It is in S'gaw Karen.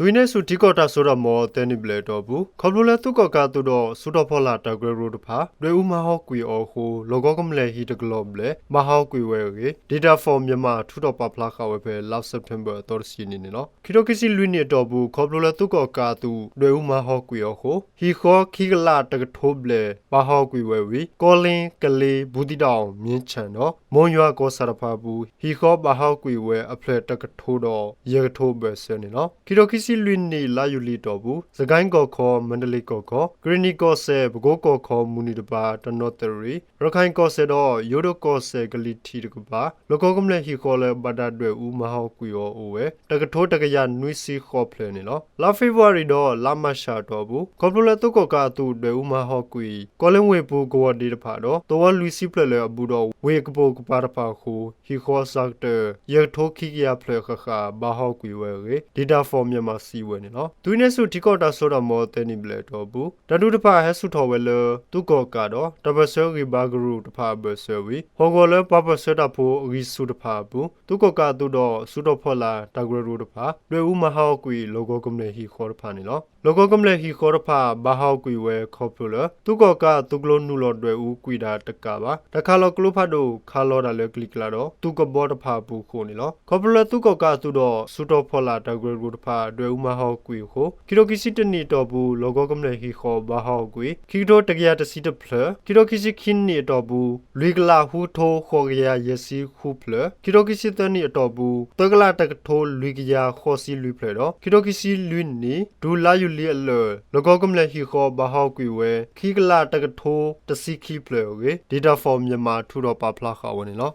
သုးဟံးန့ၢ်ဆူၣ်ထံကီၢ်တၢ်စိတၢ်ကမီၤသၢနံၣ်ဘျဲၣ်အတီၢ်ပူၤ ခီဖျိလၢသုးကီၣ်ကးအသုးဒီး ဆူၣ်ထီၣ်ဖီလာ်တၢ်ကရၢကရိတဖၣ် ဒွဲၣ်အူမၤဟးဂီၤကွံာ်အီၤအဃိ လီၢ်ကဝီၤကမျၢၢ်ဟံၣ်တကလီၢ်ဘျဲၣ် မၤဟးဂီၤကွံာ်ဝဲအဂ့ၢ် Data for Myanmar ထုးထီၣ်ပာ်ဖျါဃာ်ဝဲဖဲ လါစဲးပထ့ဘၢၣ် အသီတဆံနံၤန့ၣ်လီၤ. ခံထိခံဆံလွံၢ်နံၣ်အတီၢ်ပူၤ ခီဖျိလၢသုးကီၣ်ကးအသုး ဒွဲၣ်အူမၤဟးဂီၤကွံာ်အီၤအဃိ ဟံၣ်ဃီခံကလးတကထိဘျဲၣ် ဘၣ်ဟးဂီၤကွံာ်ဝဲဝံၤ ကီလ့ ကလ့ ဘူးသံးတီၤ မ့ၢ်ဆၣ်ဒီး မိၢ်ယွၤကီၢ်ဆၣ်တဖၣ်အပူၤ ဟံၣ်ဃီဘၣ်ဟးဂီၤကွံာ်ဝဲအဖျၢၣ်တကထိဒီး ယဲၢ်ကထိဘၢၣ်စၢၤန့ၣ်လီၤ. ခံထိခံဆံလွံၢ်နံၣ် လါယူၤလံအတီၢ်ပူၤ စကဲကီၢ်ခီ မါတလ့ကီၢ်ခီ ကရ့ၣ်နံၣ်ကီၢ်စဲၣ် ပကိကီၢ်ခီ မုၢ်နုာ်တပၤ တနီသရံၣ် ရခၢၣ်ကီၢ်စဲၣ်ဒီး ယိၤဒိၣ်ကီၢ်စဲၣ်ကလံၤထံးတကပၤ လီၢ်ကဝီၤကမျၢၢ်ဟံၣ်ဃီလၢဘၣ်တၢ်ဒွဲၣ်အူမၤဟးဂီၤကွံာ်အီၤအိၣ်ဝဲ တကထိတကယၤနွံဆံဃိးဖျၢၣ်န့ၣ်လီၤ. လါဖ့ၤဘြူၤအါရံၤဒီးလါမးရှးအတီၢ်ပူၤ ခီဖျိလၢသုးကီၣ်ကးအသုးဒွဲၣ်အူမၤဟးဂီၤကွံာ် ကီလ့ဝ့ၢ်ပူၤကဝီၤဒ့တဖၣ်ဒီး သဝီလွံၢ်ဆံဖျၢၣ်လၢအဘူးဒီးဝ့ၢ်ကပိာ်ကပၤတဖၣ်အဃိ ဟံၣ်ဃီအစှၤကတၢၢ် ယဲၢ်ကထိခံကယၤဖျၢၣ်ဃၣ်ဃၣ် ဘၣ်ဟးဂီၤကွံာ်ဝဲအဂ့ၢ် Data for Myanmar စံးဝဲန့ၣ်လီၤ. သုးဟံးန့ၢ်ဆူၣ်ထံကီၢ်တၢ်စိတၢ်ကမီၤသၢနံၣ်ဘျဲၣ်အတီၢ်ပူၤ တၢ်ဒုးတဖၣ်ဟဲဆူၣ်ထီၣ်ဝဲလၢ သုးကီၣ်ကးဒီး တၢ်ပၢၢ်ဆၢဂံၢ်ဘါကရူၢ်တဖၣ်အဘၢၣ်စၢၤဝံၤ ဟီၣ်ကဝီၤလၢပှၤပၢၢ်ဆၢတၢ်ဖိအဂံၢ်ဆူၣ်တဖၣ်အပူၤ သုးကီၣ်ကးအသုးဒီး ဆူၣ်ထီၣ်ဖီလာ်တၢ်ကရၢကရိတဖၣ် ဒွဲၣ်အူမၤဟးဂီၤကွံာ် လီၢ်ကဝီၤကမျၢၢ်ဟံၣ်ဃီတဖၣ်န့ၣ်လီၤ. လီၢ်ကဝီၤကမျၢၢ်ဟံၣ်ဃီတဖၣ် ဘၣ်ဟးဂီၤကွံာ်ဝဲခီဖျိလၢ သုးကီၣ်ကးအသုးကျိၤနုာ်လီၤဒွဲၣ်အူကွံာ်တၢ်တကးဘၣ် တၢ်ခးလီၤကျိဖးဒိၣ် ခးလီၤတၢ်လၢကလံၤကျါဒီး သုးကဘီတဖၣ်အပူၤအဃိန့ၣ်လီၤ. ခီဖျိလၢသုးကီၣ်ကးအသုးဒီး ဆူၣ်ထီၣ်ဖီလာ်တၢ်ကရၢကရိတဖၣ် ဒွဲၣ်အူမၤဟးဂီၤကွံာ်အဃိ ခံထိခံဆံတနံၣ်အတီၢ်ပူၤ လီၢ်ကဝီၤကမျၢၢ်ဟံၣ်ဃီဘၣ်ဟးဂီၤကွံာ် ခံကထိတကယၤတဆံတဖျၢၣ်, ခံထိခံဆံခံနံၣ်အတီၢ်ပူၤ လွံၢ်ကလးဃုကထိဃိးကယၤယဲၢ်ဆံဃုဖျၢၣ်, ခံထိခံဆံသၢနံၣ်အတီၢ်ပူၤ သၢကလးတကထိလွံၢ်ကယၤဃိးဆံလွံၢ်ဖျၢၣ်ဒီး ခံထိခံဆံလွံၢ်နံၣ် တုၤလါယူၤလံအလၢာ် လီၢ်ကဝီၤကမျၢၢ်ဟံၣ်ဃီဘၣ်ဟးဂီၤကွံာ်ဝဲ ခံကလးတကထိတဆံခံဖျၢၣ်အဂ့ၢ် Data for Myanmar ထုးထီၣ်ပာ်ဖျါဃာ်ဝဲန့ၣ်လီၤ.